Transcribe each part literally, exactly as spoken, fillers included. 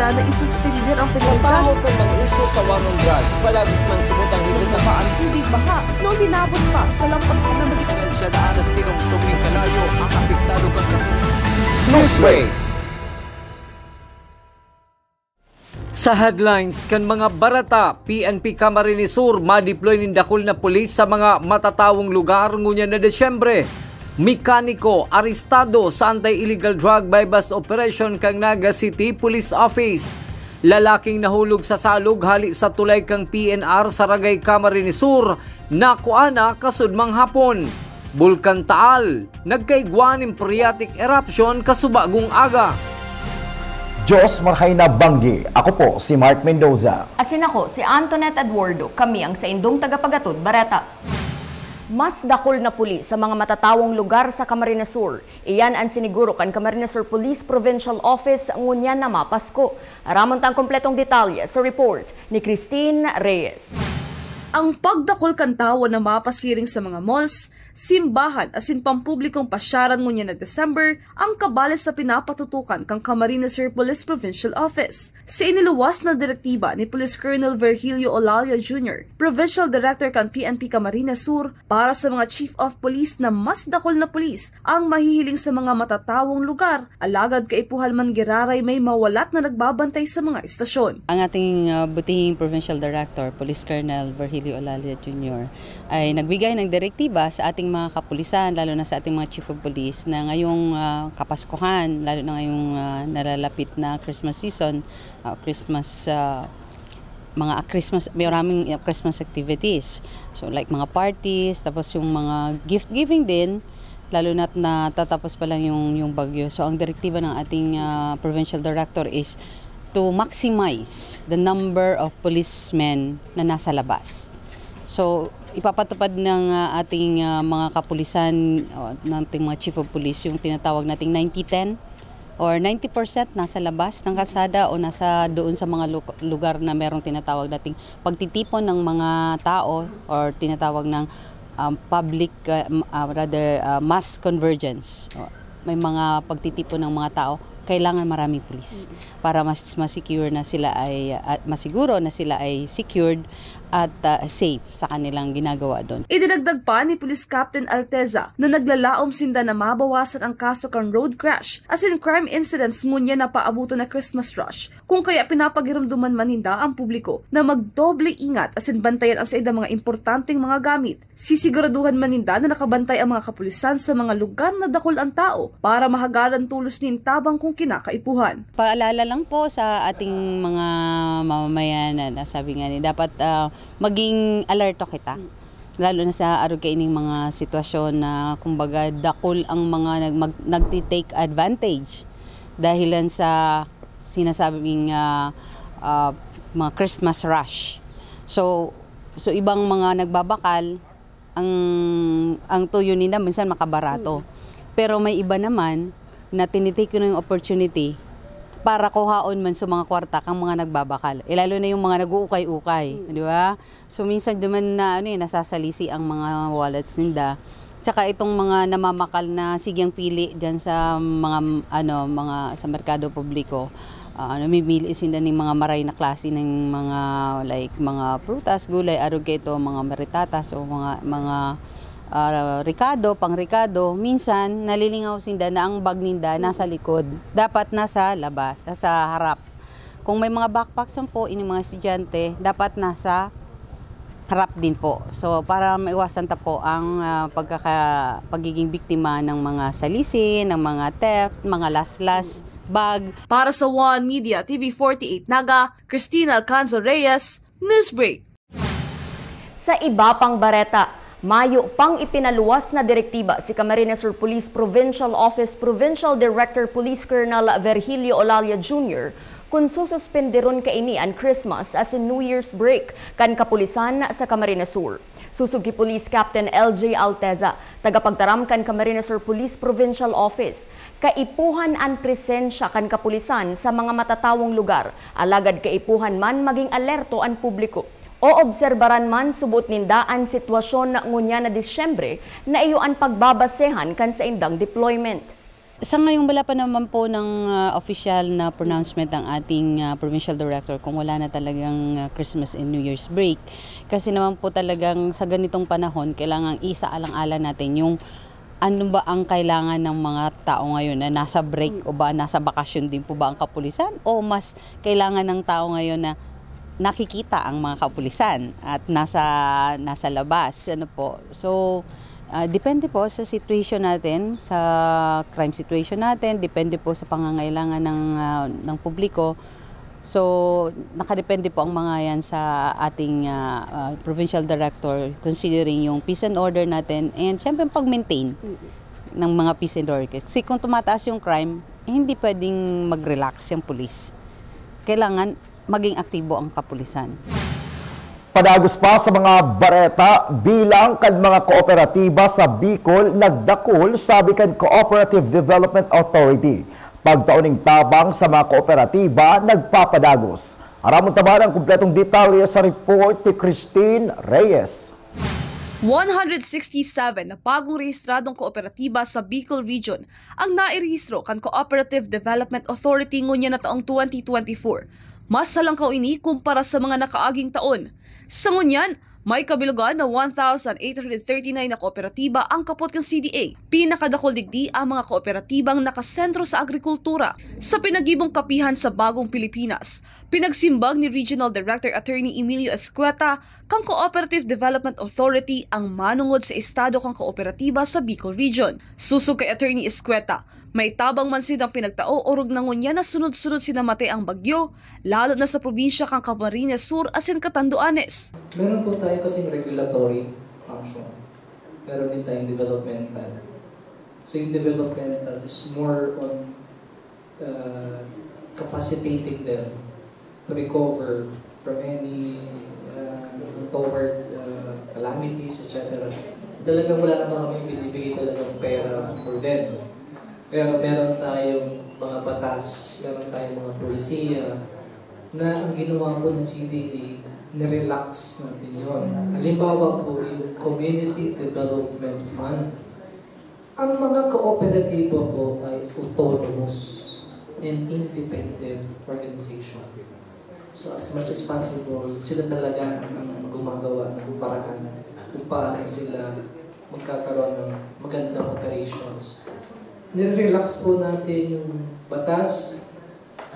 Na isuspender ang Sa pinagdas- tahaw kan mag-issue sa war on drugs, palagis man subot ang higit na Bumaba ang tubig baha noong minabot pa sa lampag na magiging Siya daan na tinungtong nin kalayo ang apektado kan kasunod. Newsbreak. Sa headlines kan mga bareta, P N P Camarines Sur madeploy nin dakul na pulis sa mga matatawong lugar ngunyan na Disyembre. Mekaniko arestado sa anti-illegal drug buy-bust operation kan Naga City Police Office. Lalaking nahulog sa salog hali sa tulay kan P N R sa Ragay, Camarines Sur, nakuha na kasudmang hapon. Bulkan Taal, nagkaigwa nin phreatic eruption kasubagong aga. Diyos marhay na banggi. Ako po si Mark Mendoza. Asin ako si Antoinette Eduardo. Kami ang saindong tagapagatod bareta. Mas dakul na pulis sa mga matatawong lugar sa Camarines Sur. Iyan an siniguro kan Camarines Sur Police Provincial Office ngunyan na mapasko. Aramon ta ang kompletong detalye sa report ni Christine Reyes. Ang pagdakul kan tawo na mapasiring sa mga malls, simbahan asin pampublikong pasyaran ngunyan na December ang kabales sa pinapatutukan kan Camarines Sur Police Provincial Office. Sa iniluwas na direktiba ni Police Colonel Virgilio Olalia Junior, Provincial Director kan P N P Camarines Sur, para sa mga Chief of Police na mas dakul na pulis ang mahihiling sa mga matatawong lugar, alagad kaipuhan man giraray may mawalat na nagbabantay sa mga estasyon. Ang ating, ah, butihing Provincial Director, Police Colonel Virgilio Olalia Junior, ay nagbigay ng direktiba sa ating mga kapulisan, lalo na sa ating mga Chief of Police, na ngayong, ah, Kapaskuhan, lalo na ngayong, ah, nalalapit na Christmas season, ah, Christmas, ah, mga Christmas, maraming, ah, Christmas activities. So, like, mga parties, tapos yung mga gift giving din, lalo na't natatapos pa lang yung, yung bagyo. So, ang direktiba ng ating, ah, provincial director is to maximize the number of policemen na nasa labas. So, ipapatupad ng, ah, ating, ah, mga kapulisan, o ng ating mga chief of police, yung tinatawag nating ninety ten or ninety percent nasa labas ng kalsada o nasa doon sa mga lu-, lugar na merong tinatawag nating pagtitipon ng mga tao or tinatawag ng, um, public, ah, m-, ah, rather, ah, mass convergence. O, may mga pagtitipon ng mga tao, kailangan maraming pulis para mas, mas secure na sila ay, at masiguro na sila ay secured at, ah, safe sa kanilang ginagawa doon. Idinagdag pa ni Police Captain Alteza na naglalaom sinda na mabawasan ang kaso kan road crash asin crime incidents ngunyan na paabuton na Christmas rush, kung kaya pinapagiromdoman man ninda ang publiko na magdoble ingat asin bantayan ang saindang mga importanteng mga gamit. Sisiguraduhan man ninda na nakabantay ang mga kapulisan sa mga lugar na dakul ang tao para mahagalan tolos nin tabang kung kinakaipuhan. Paalala lang po sa ating mga mamamayan na nasabi nga ni, dapat, ah, maging alerto kita. Lalo na sa arog kaining mga sitwasyon na, kumbaga, dakul ang mga nag-, mag-, nagti-take advantage dahilan sa sinasabing, ah, ah, mga Christmas rush. So, so ibang mga nagbabakal, ang, ang tuyo nila minsan makabarato. Mm. Pero may iba naman na tinitake yung opportunity para kuhaon man sa mga kwarta kang mga nagbabakal. Eh, lalo na yung mga nag-uukay-ukay, mm, di ba? So, minsan duman na, ano eh, nasasalisi ang mga wallets ninda. Tsaka itong mga namamakal na sigyang pili dyan sa mga, ano, mga, sa merkado publiko, ah, namimili sinda ning mga maray na klase ng mga, like, mga prutas, gulay, arog kaito, mga maritatas o mga, mga, ah, rekado, pangrekado. Minsan, nalilingaw sinda na ang bag ninda nasa likod. Dapat nasa labas, sa harap. Kung may mga backpacks man po, ining mga estudyante, dapat nasa harap din po. So, para maiwasan ta po ang, ah, pagkaka-, pagiging biktima ng mga salisi, ng mga theft, mga laslas, bag. Para sa One Media T V forty-eight Naga, Christina Alcanzo Reyes, Newsbreak. Sa iba pang bareta, mayo pang ipinaluwas na direktiba si Camarines Sur Police Provincial Office Provincial Director Police Colonel Virgilio Olalia Junior kun sususpenderon kaini an Christmas asin New Year's break kan kapulisan sa Camarines Sur. Susog ki Police Captain L J Alteza, tagapagtaram kan Camarines Sur Police Provincial Office, kaipuhan an presensya kan kapulisan sa mga matatawong lugar, alagad kaipuhan man maging alerto an publiko. Oobserbaran man subot ninda an sitwasyon ngunyan na Disyembre na iyo an pagbabasehan kan saindang deployment. Sa ngayong wala pa naman po ng, ah, opisyal na pronouncement ang ating, ah, provincial director kung wala na talagang, ah, Christmas and New Year's break. Kasi naman po talagang sa ganitong panahon, kailangang isaalang-alang natin yung ano ba ang kailangan ng mga tao ngayon na nasa break o ba nasa bakasyon din po ba ang kapulisan o mas kailangan ng tao ngayon na nakikita ang mga kapulisan at nasa, nasa labas, ano po. So, ah, depende po sa situation natin, sa crime situation natin, depende po sa pangangailangan ng, ah, ng publiko. So, nakadepende po ang mga yan sa ating, ah, ah, provincial director considering yung peace and order natin and syempre pag-maintain ng mga peace and order. Kasi kung tumataas yung crime, eh, hindi pwedeng mag-relax yung pulis. Kailangan maging aktibo ang kapulisan. Padagos pa sa mga bareta, bilang kan mga kooperatiba sa Bicol nagdakul, sabi kan Cooperative Development Authority. Pagtao ning tabang sa mga kooperatiba nagpapadagos. Aramon ta man ang kumpletong detalye sa report ni Christine Reyes. One hundred sixty-seven na bagong rehistradong kooperatiba sa Bicol Region ang nairehistro kan Cooperative Development Authority ngunyan na taong twenty twenty-four. Mas halangkaw ini kumpara sa mga nakaaging taon. Sa ngunyan, may kabilugan na one thousand eight hundred thirty-nine na kooperatiba ang kapot kan C D A. Pinakadakul digdi ang mga kooperatibang nakasentro sa agrikultura, sa pinagibong kapihan sa Bagong Pilipinas. Pinagsimbag ni Regional Director Attorney Emilio Escueta kan Cooperative Development Authority ang manongod sa estado kan kooperatiba sa Bicol Region. Susog kay Attorney Escueta, may tabang man sinda pinagtao orog na ngunyan na sunod-sunod sinda matay ang bagyo, lalo na sa probinsya kan Camarines Sur asin Catanduanes. Meron po tayo kasing regulatory function. Meron din tayong developmental. So yung developmental is more on uh, capacitating them to recover from any uh, untoward uh, calamities, et cetera. Talagang wala naman kami binibigay talagang pera for them. Pero meron tayong mga batas, meron tayong mga polisiya na ang ginawa po ng C D A, nirelax natin yun. Halimbawa po, yung Community Development Fund. Ang mga kooperatiba po ay autonomous and independent organization. So as much as possible, sila talaga ang gumagawa ng paraan kung paano sila magkakaroon ng magandang operations. Nire-relax po natin yung batas,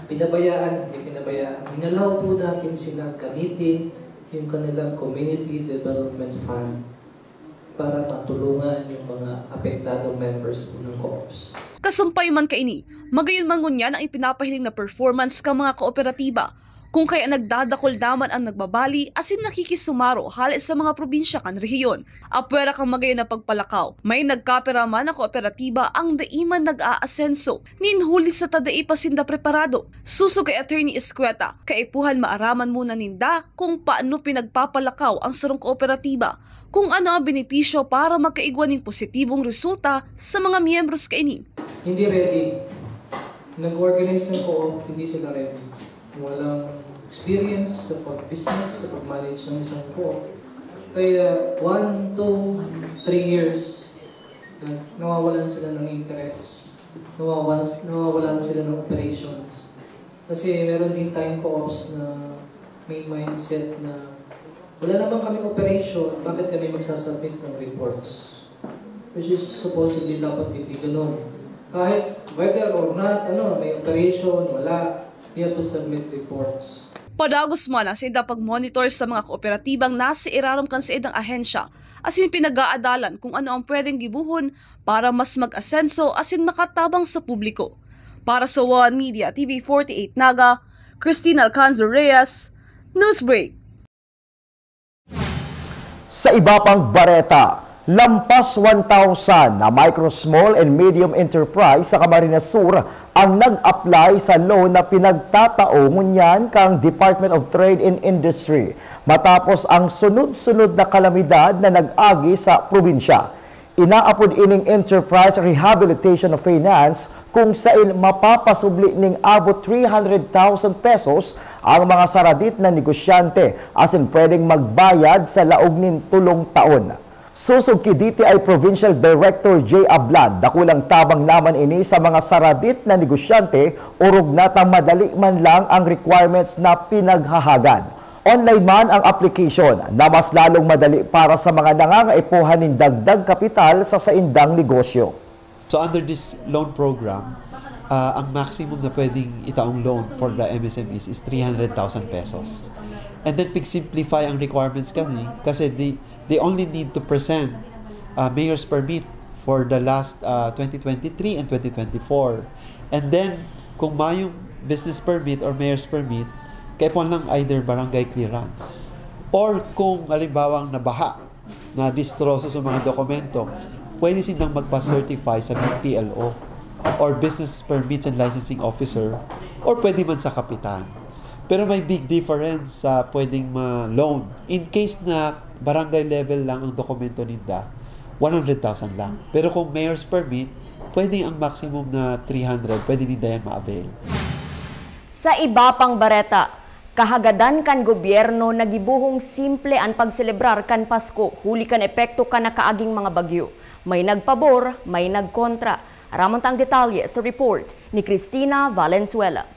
pinabayaan, hindi pinabayaan. Inalaw po natin sila gamitin yung kanilang Community Development Fund para matulungan yung mga apektadong members po ng co-ops. Kasumpay man kaini, magayon man ngunyan ang ipinapahiling na performance kan mga kooperatiba, kung kaya nagdadakul daman ang nagbabali asin nakikisumaro hale sa mga probinsya kan rehiyon. Apwera kan magayon na pagpalakaw, may nagkapira man na kooperatiba ang dai man nag-aasenso, nin huli sa ta dai pa sinda preparado. Susog kay Attorney Escueta, kaipuhan maaraman muna ninda kung paano pinagpapalakaw ang sarong kooperatiba, kung ano ang benepisyo para magkaigwa nin positibong resulta sa mga miyembros kaini. Hindi ready. Nag-organize ng co-op, hindi sila ready. Walang experience sa pag-business, sa pag-manage ng isang co-op. Kaya one, two, three years, na- nawawalan sila ng interest. Nawawalan, nawawalan sila ng operations. Kasi meron din tayong co-ops na may mindset na wala naman kami operation, bakit kami magsasubmit ng reports? Which is supposedly dapat hindi ganun. Kahit whether or not, ano, may operation, wala, you have to submit reports. Padagos man ang saindang pag-monitor sa mga kooperatibang nasa irarom kan saindang ahensya, asin pinag-aadalan kung ano ang pwedeng gibohon para mas mag-asenso asin makatabang sa publiko. Para sa One Media T V forty-eight Naga, Christine Alcanzar Reyes, Newsbreak. Sa iba pang bareta, lampas one thousand na micro, small and medium enterprise sa Camarines Sur ang nag-apply sa loan na pinagtatao ngunyan kang Department of Trade and Industry matapos ang sunod-sunod na kalamidad na nag-agi sa probinsya. Inaapod ining Enterprise Rehabilitation of Finance kung sain mapapasubli ning abot three hundred thousand pesos ang mga saradit na negosyante asin pwedeng magbayad sa laog nin tolong taon. Susog ki D T I Provincial Director Jay Ablan, dakulang tabang naman ini sa mga saradit na negosyante, orog na ta madali man lang ang requirements na pinaghahagad. Online man ang application na mas lalong madali para sa mga nangangaipuhan nin dagdag kapital sa saindang negosyo. So under this loan program, uh, ang maximum na pwedeng itaong loan for the M S M Es is three hundred thousand pesos. And then pig-simplify ang requirements kasi, kasi they, they only need to present uh, mayor's permit for the last uh, twenty twenty-three and twenty twenty-four. And then, kung mayong business permit or mayor's permit, kaipuhan lang either barangay clearance. Or kung halimbawang nabaha, na distroso sa mga dokumento, pwede sindang magpa-certify sa B P L O or Business Permits and Licensing Officer or pwede man sa kapitan. Pero may big difference sa pwedeng ma-loan. In case na barangay level lang ang dokumento ninda, one hundred thousand lang. Pero kung mayor's permit, pwede ang maximum na three hundred, pwede ninda yan ma-avail. Sa iba pang bareta, kahagadan kan gobyerno na gibohong simple an pagselebrar kan Pasko huli kan epekto kan nakaaging mga bagyo. May nagpabor, may nagkontra. Aramon ta ang detalye sa report ni Christina Valenzuela.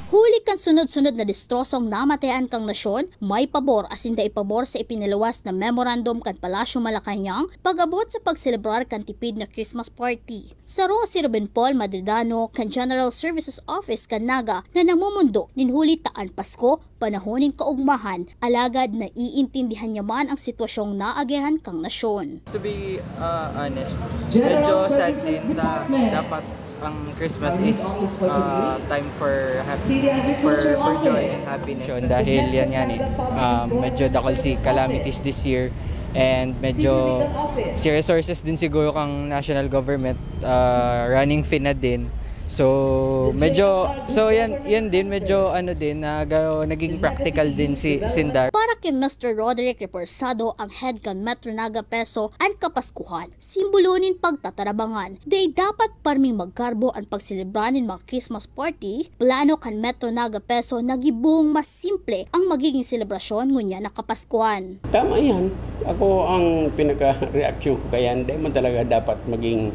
Huli kan sunod-sunod na destrosong namatayan kan nasyon, may pabor asin dai pabor sa ipinaluwas na memorandum kan Palasyo Malacañang pag-abot sa pagselebrar kan tipid na Christmas party. Saro si Ruben Paul Madridano kan General Services Office kan Naga na namumundo nin huli ta an Pasko, panahon nin kaugmahan, alagad naiintindihan niya man ang sitwasyong naagihan kan nasyon. To be uh, honest, medyo sad din na dapat ang Christmas is uh, time for happy, for, for joy and happiness. Dahil yan nga eh, um, medyo dakol si calamities this year and medyo si resources din siguro kang national government uh, running thin na din. So, medyo, so yan, yan din, medyo ano din, na naging practical din si Sindar. Para kay Mister Roderick Reporsado, ang head kan Metro Naga Peso, ang Kapaskuhan, simbolo nin pagtatarabangan. Dai dapat parming maggarbo ang pagselebra nin mga Christmas party, plano kan Metro Naga Peso na gibohong mas simple ang magiging selebrasyon ngunyan na Kapaskuhan. Tama yan. Ako ang pinaka-reaksyon ko kayan, dai man talaga dapat maging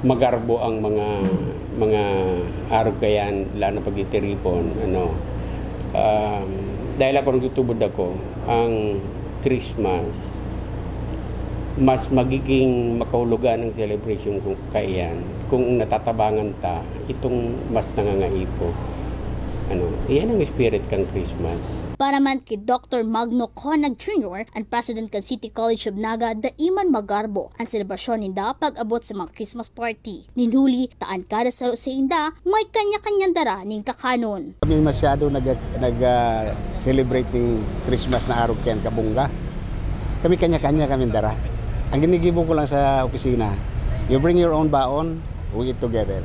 magarbo ang mga mga arog kayan, lalo na pag itiripon. Ano, um, dahil ako nagtutubod ako, ang Christmas, mas magiging makahulugan ang celebration kung kaiyan kung natatabangan ta itong mas nangangaipo. Ano, iyan ang spirit kan Christmas. Para man ki Doctor Magno Conag Junior, ang president kan City College of Naga, dai man magarbo ang selebrasyon ninda pag-abot sa mga Christmas party. Nin huli, ta an kada saro sainda may kanya-kanyang dara nin kakanon. Kami masyado nag, nag ah, celebrate ning Christmas na arog kayan kabongga. Kami kanya-kanya kami dara. Ang ginigibo ko lang sa opisina, you bring your own baon, we eat together.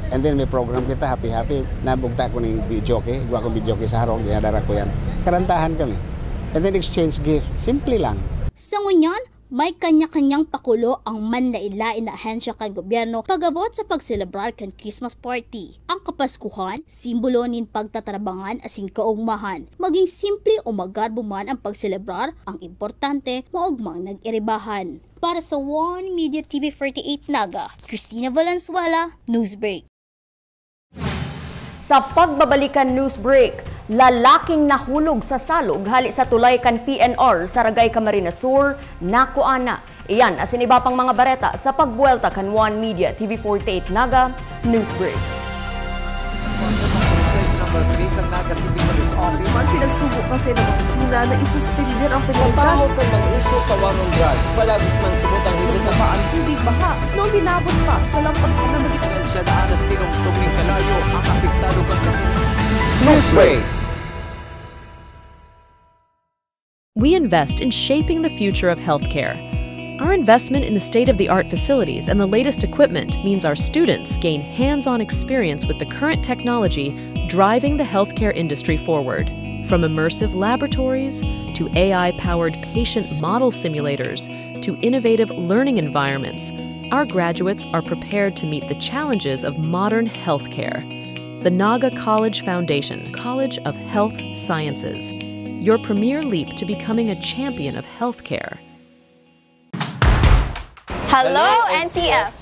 And then may program kita, happy-happy. Nabugta ko ning videoke, igwa ko videoke sa harong, dinadara ko yan. Karantahan kami. And then exchange gift, simple lang. Sa ngunyan, may kanya-kanyang pakulo ang manlain-lain na ahensya kan gobyerno pag-abot sa pagselebrar kan Christmas party. Ang Kapaskuhan, simbolo nin pagtatarabangan asin kaugmahan. Maging simple o magarbo man ang pagselebrar, ang importante, maugmang nag-iribahan. Para sa One Media T V forty-eight Naga, Christina Valenzuela, Newsbreak. Sa pagbabalikan news break, lalaking nahulog sa salog hali sa tulay kan P N R sa Ragay, Camarines Sur, nakuha na. Iyan asin iba pang mga bareta sa pagbuwelta kan One Media T V forty-eight Naga News Break. Number three kan Naga City Police Office. Mas pinagsugo kasi ng opisina na isuspender ang Sa pagkakita. Tahaw kan mga isyu sa war on drugs, palagis man subot ang higit na Mababa ang tubig baha noong binabot pa sa lampag na Siya daan na tinungtong ning kalayo ang apektado kan kasunod. Newsbreak. We invest in shaping the future of healthcare. Our investment in the state of the art facilities and the latest equipment means our students gain hands on experience with the current technology driving the healthcare industry forward. From immersive laboratories to A I powered patient model simulators to innovative learning environments, our graduates are prepared to meet the challenges of modern healthcare. The Naga College Foundation, College of Health Sciences, your premier leap to becoming a champion of healthcare. Hello, N C F!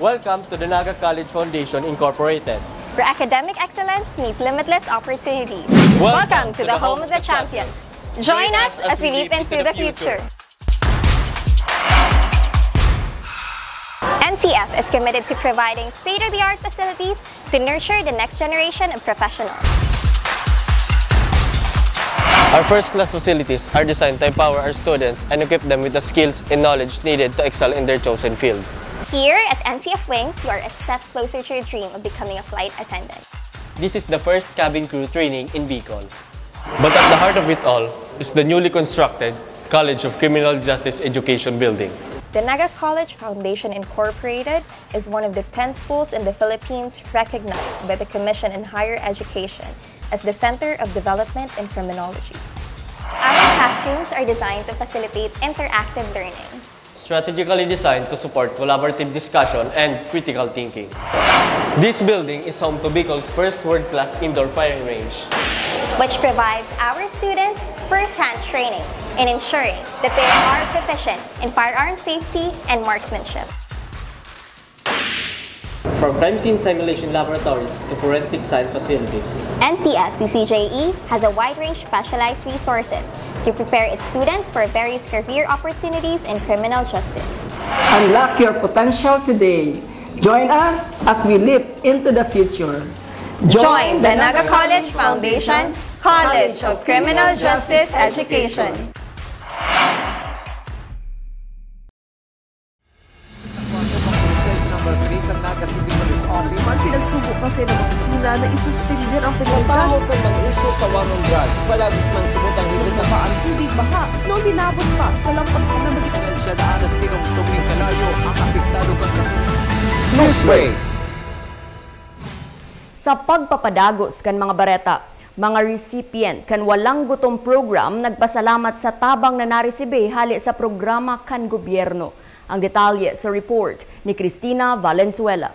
Welcome to the Naga College Foundation Incorporated, where academic excellence meets limitless opportunities. Welcome to the home of the champions. Join us as we leap into the future. N C F is committed to providing state-of-the-art facilities to nurture the next generation of professionals. Our first-class facilities are designed to empower our students and equip them with the skills and knowledge needed to excel in their chosen field. Here at N C F Wings, you are a step closer to your dream of becoming a flight attendant. This is the first cabin crew training in Bicol. But at the heart of it all is the newly constructed College of Criminal Justice Education Building. The Naga College Foundation Incorporated is one of the ten schools in the Philippines recognized by the Commission on Higher Education as the Center of Development in Criminology. Our classrooms are designed to facilitate interactive learning. Strategically designed to support collaborative discussion and critical thinking. This building is home to Bicol's first world-class indoor firing range, which provides our students first-hand training in ensuring that they are proficient in firearm safety and marksmanship. From crime scene simulation laboratories to forensic science facilities, N C F C C J E has a wide range of specialized resources to prepare its students for various career opportunities in criminal justice. Unlock your potential today. Join us as we leap into the future. Join the Naga College Foundation College of Criminal Justice Education. Number three kan Naga City Police Office. Pag pinagsubo kasi ng opisina na isuspindi ang Sa pagkakataon tahaw kan mga isyu sa war on drugs, palagis man subot ang higit na paan tubig baha, no minabot pa sa lampas na magiging siya daan na tinungtong nin kalayo ang apektado kan kasunod. Newsbreak. Sa pagpapadagos kan mga bareta, mga recipient kan Walang Gutom Program nagpasalamat sa tabang na naresibi hali sa programa kan gobyerno. Ang detalye sa report ni Cristina Valenzuela.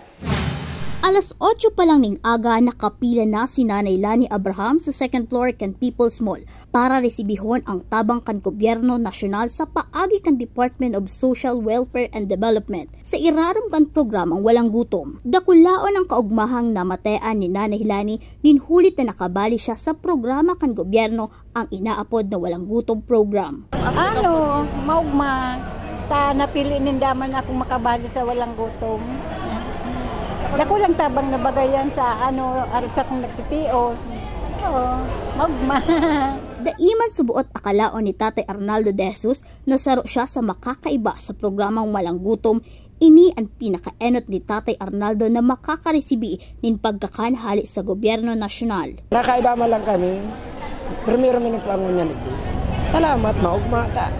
Alas otso pa lang nin aga, nakapila na si Nanay Lani Abraham sa second floor kan People's Mall para resibihon ang tabang kan gobyerno nasyonal sa paagi kan Department of Social Welfare and Development sa irarom kan programang Walang Gutom. Dakulaon ang kaugmahang namatean ni Nanay Lani nin huli ta nakabali siya sa programa kan gobyerno ang inaapod na Walang Gutom Program. Ano, maugma, ta napili ninda man akong makabali sa Walang Gutom. Dakulang tabang na bagayan sa, ano, arog sa akong nagtitios. Oo, maugma. Dai man suboot akalaon ni Tatay Arnaldo de Jesus na saro siya sa makakaiba sa programang Walang Gutom. Ini an pinakaenot ni Tatay Arnaldo na makakaresibi nin pagkakan hali sa gobyerno nasyonal. Nakaiba man lang kami. Primero mi nagpangunyan digdi. Salamat, maugma ta.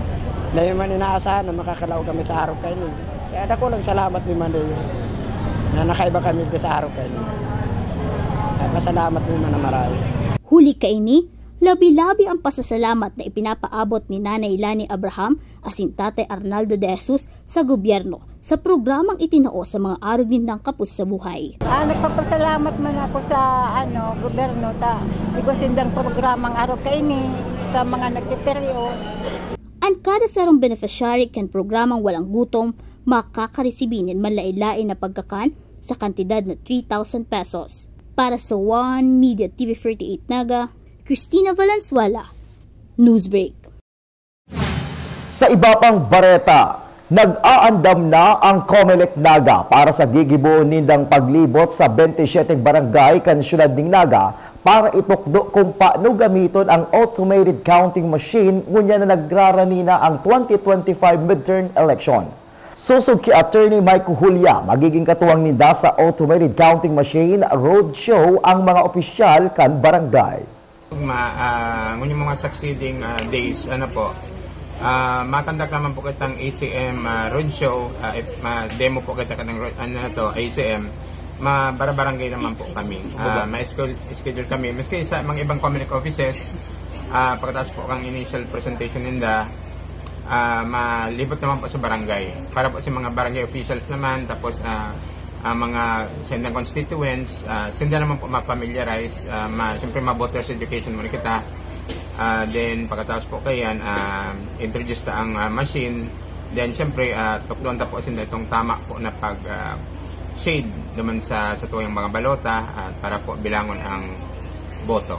Dai man inaasahan na makakalaog kami sa arog kaini. Kaya dakulang salamat mi man dayon na nakaiba kami digdi sa arog kaini. Kaya pasalamat mi man na marayo. Huli kaini, labi-labi ang pasasalamat na ipinapaabot ni Nanay Lani Abraham asin Tatay Arnaldo de Jesus sa gobyerno sa programang itinao sa mga arog nindang kapos sa buhay. Ah, nagpapasalamat man ako sa, ano, gobyerno ta igwa sindang programang arog kaini sa mga nagtitios. An kada sarong beneficiary kan programang Walang Gutom makakaresibi nin manlaen-laen na pagkakan sa kantidad na three thousand pesos. Para sa One Media T V forty-eight Naga, Cristina Valenzuela, Newsbreak. Sa iba pang bareta, nag-aandam na ang Comelec Naga para sa gigibohon nindang paglibot sa twenty-seven barangay kan siyudad ning Naga para itukdo kung paano gamiton ang automated counting machine ngunyan na nagrarani na ang twenty twenty-five midterm election. Sosog ki Attorney Mike Julia, magiging katuwang ninda sa automated counting machine roadshow ang mga opisyal kan barangay. Ma, ah, ngunyan mga succeeding, ah, days, ano po, ah, makandak naman po kitang A C M, ah, roadshow, ah, if ma-demo po kita kanang ro-, ano na to, A C M, ma-, barabarangay naman po kami. Ah, ma-schedule, schedule kami. Maski sa mga ibang Comelec offices, ah, pagkatapos po kang initial presentation ninda, ah, malibot naman po sa barangay. Para po sa mga barangay officials naman, tapos, ah, ang mga sendang constituents, ah, sila naman po ma-familiarize, ah, ma-, siyempre ma-voters education muna kita. Ah, then pagkatapos po kayan, ah, introduce ta ang, ah, machine. Then, siyempre, ah, tukdoan ta po sinda itong tama po na pag, ah, shade naman sa, sa tuwing mga balota, ah, para po bilangon ang boto.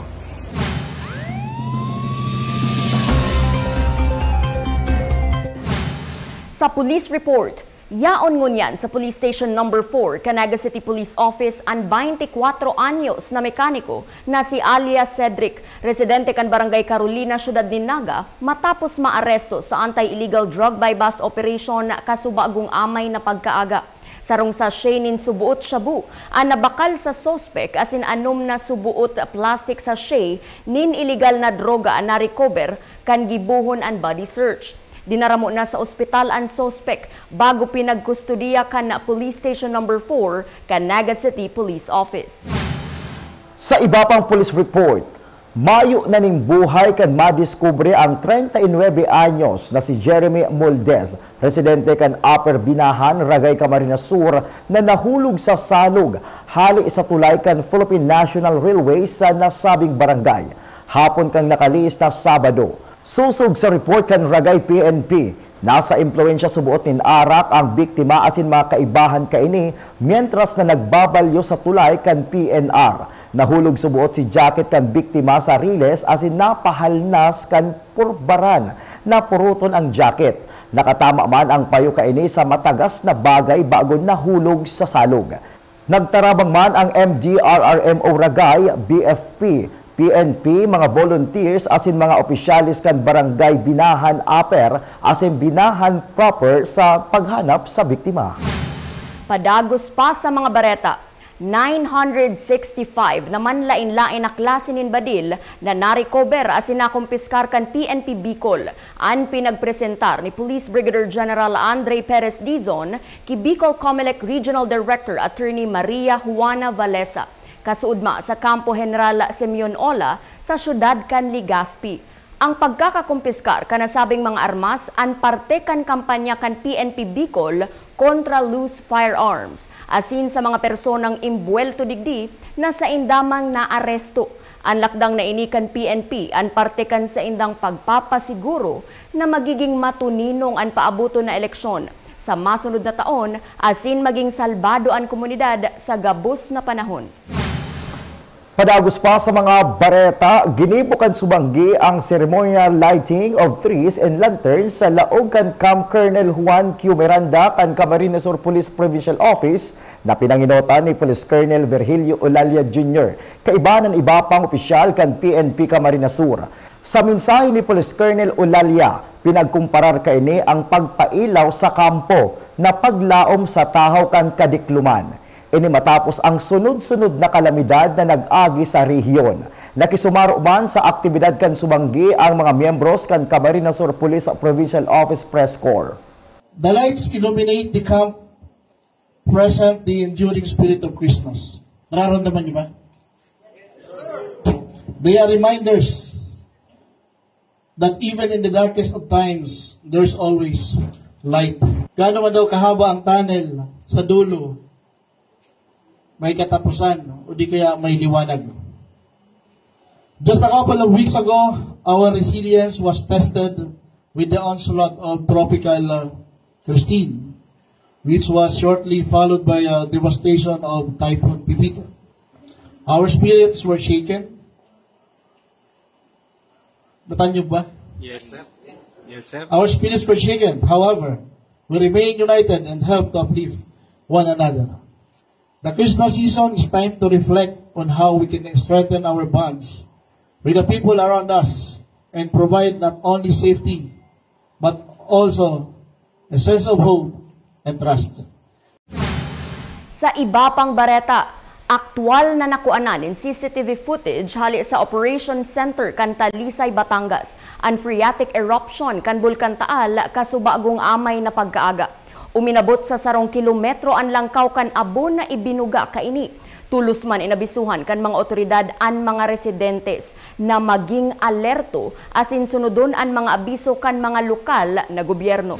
Sa police report, yaon ngunyan sa Police Station Number four kan Naga City Police Office an baynti kwatro anyos na mekaniko na si alias Cedric, residente kan Barangay Carolina, Syudad nin Naga, matapos maaresto sa anti-illegal drug buy-bust operation kasubagong amay na pagkaaga. Sarong sachet nin subuot shabu an nabakal sa suspek asin anom na subuot plastic sachet nin iligal na droga an na-recover kan gibohon an body search. Dinaramo na sa ospital an suspek bago pinagkustodiya kan Police Station Number four kan Naga City Police Office. Sa iba pang police report, mayo na ning buhay kan madiskubre ang treinta y nueve anyos na si Jeremy Moldez, residente kan Upper Binahan, Ragay, Camarines Sur, na nahulog sa salog hali sa tulay kan Philippine National Railway sa nasabing barangay. Hapon kan nakalihis na Sabado, sosog sa report kan Ragay P N P, nasa impluwensya suboot nin arak ang biktima asin mga kaibahan kaini, mientras na nagbabalyo sa tulay kan P N R. Nahulog suboot si jacket kan biktima sa riles asin napahalnas kan purbaran. Napuruton ang jacket. Nakatama man ang payo kaini sa matagas na bagay bago nahulog sa salog. Nagtarabang man ang M D R R M O Ragay, B F P, P N P, mga volunteers asin mga opisyales kan Barangay Binahan Upper asin Binahan Proper sa paghanap sa biktima. Padagos pa sa mga bareta, nine hundred sixty-five na manlaen-laen na klase nin badil na narecover asin nakumpiskar kan P N P Bicol. An pinagpresentar ni Police Brigadier General Andre Perez Dizon ki Bicol Comelec Regional Director Attorney Maria Juana Valesa, kasuodma sa Kampo General Simeon Ola sa siyudad kan Legazpi. Ang pagkakakumpiskar kan nasabing mga armas an parte kan kampanya kan P N P Bicol kontra loose firearms, asin sa mga personang imbuwelto digdi na sainda mang naaresto. An lakdang na ini kan P N P an parte kan saindang pagpapasiguro na magiging matuninong an paaboton na eleksyon sa masunod na taon asin maging salbado an komunidad sa gabos na panahon. Padagos pa sa mga bareta, ginibo kan subanggi ang ceremonial lighting of trees and lanterns sa laog kan Camp Colonel Juan Q Miranda kan Camarines Sur Police Provincial Office na pinangenotan ni Police Colonel Virgilio Olalia Junior, kaiba nin iba pang opisyal kan P N P Camarines Sur. Sa mensahe ni Police Colonel Olalia, pinagkumparar kaini ang pagpailaw sa kampo na paglaom sa tahaw kan kadikloman. Ini matapos ang sunod-sunod na kalamidad na nag-agi sa rehiyon. Nakisumaro man sa aktibidad kan subanggi ang mga miyembros kan Camarines Sur Police Provincial Office Press Corps. The lights illuminate the camp, present the enduring spirit of Christmas. Nararamdaman niyo ba? They are reminders that even in the darkest of times, there's always light. Gaano man daw kahaba ang tunnel, sa dulo, may katapusan, o di kaya may liwanag. Just a couple of weeks ago, our resilience was tested with the onslaught of Tropical uh, Christine, which was shortly followed by a devastation of Typhoon Pepito. Our spirits were shaken. Natanyog ba? Yes, sir. Yes, sir. Our spirits were shaken. However, we remain united and help to uplift one another. The Christmas season is time to reflect on how we can strengthen our bonds with the people around us and provide not only safety, but also a sense of hope and trust. Sa iba pang bareta, aktual na nakuanan nin C C T V footage hali sa Operation Center kan Talisay, Batangas, an phreatic eruption kan Bulkan Taal kasubagong amay na pagkaaga. Uminabot sa sarong kilometro an langkaw kan abon na ibinuga kaini. Tolos man inabisuhan kan mga otoridad an mga residentes na maging alerto asin sunodon an mga abiso kan mga lokal na gobyerno.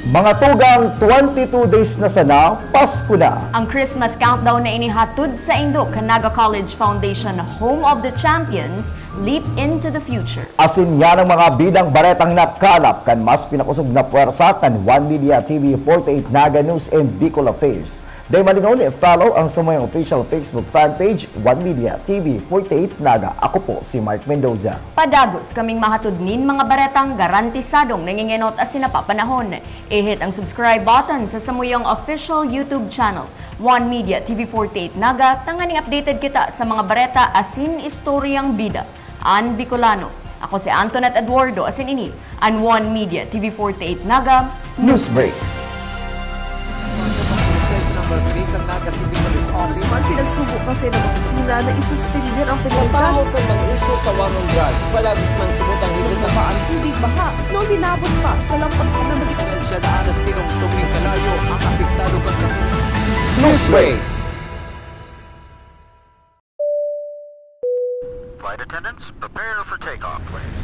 Mga tugang, twenty-two days na sana, Pasko na. Ang Christmas countdown na inihatod sa indo kan Naga College Foundation, home of the champions, leap into the future. Asin yan ang mga bidang baretang nakalap kan mas pinakosog na pwersa kan One Media T V forty-eight Naga News and Bicol Affairs. Dai malingaw na i-follow ang samuyang official Facebook fan page, One Media T V forty-eight Naga. Ako po si Mark Mendoza. Padagos kaming mahatod nin mga baretang garantisadong nangengenot asin napapanahon. I-hit ang subscribe button sa samuyang official YouTube channel, One Media T V forty-eight Naga, tanganing updated kita sa mga bareta asin istoryang bida. An Bicolano. Ako si Antoinette Eduardo, asin ini an One Media T V forty-eight Naga News Break. Number three kan Naga City Police Office. Mas man pinagsubo kasi ng opisina na isuspindi ang Sa penalidad. Tahaw kan mga isyu sa war on drugs, palagis man subot ang higit na Baba ang tubig baha na uminabot pa sa lampas na magiging Dahil siya daan na sa tinungtong ning kalayo ang apektado kan kasunod. Newsway. Flight attendants, prepare for takeoff, please.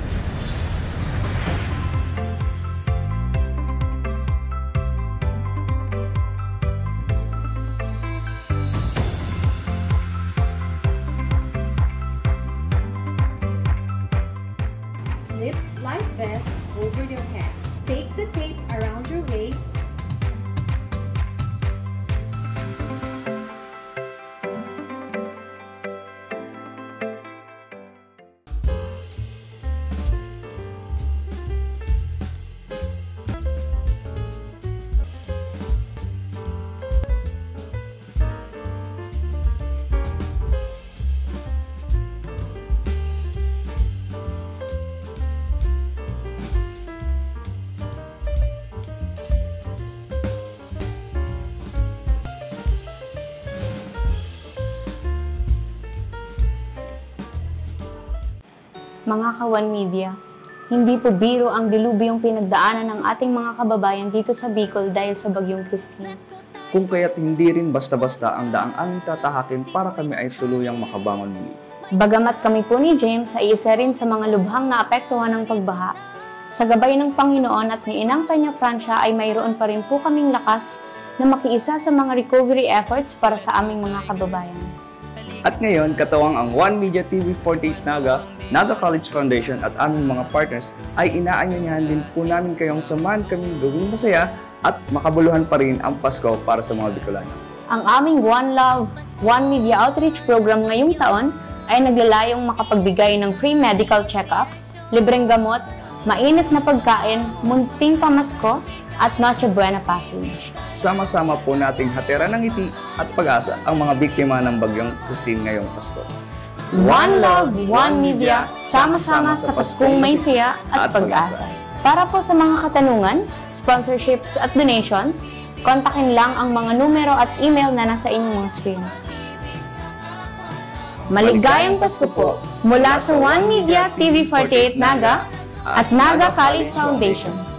Slip life vest over your head. Take the tape around your waist. Mga ka-One Media, hindi po biro ang dilubyong pinagdaanan ng ating mga kababayan dito sa Bicol dahil sa Bagyong Christine. Kung kaya't hindi rin basta-basta ang daang aming tatahakin para kami ay tuluyang makabangon muli. Bagamat kami po ni James ay isa rin sa mga lubhang naapektuhan ng pagbaha, sa gabay ng Panginoon at ni Inang Peña Francia ay mayroon pa rin po kaming lakas na makiisa sa mga recovery efforts para sa aming mga kababayan. At ngayon, katuwang ang One Media T V forty-eight Naga, Naga College Foundation at aming mga partners ay inaanyayahan din po namin kayong samahan kaming gawing masaya at makabuluhan pa rin ang Pasko para sa mga Bicolano. Ang aming One Love, One Media Outreach Program ngayong taon ay naglalayong makapagbigay ng free medical check-up, libreng gamot, mainit na pagkain, munting pamasko, at Noche Buena Package. Sama-sama po nating hatiran ng ngiti at pag-asa ang mga biktima ng Bagyong Christine ngayong Pasko. One Love, One Media, sama-sama sa Paskong may saya at pag-asa. Para po sa mga katanungan, sponsorships at donations, kontakin lang ang mga numero at email na nasa inyong mga screens. Maligayang Pasko po mula sa One Media T V forty-eight Naga at Naga Kali Foundation.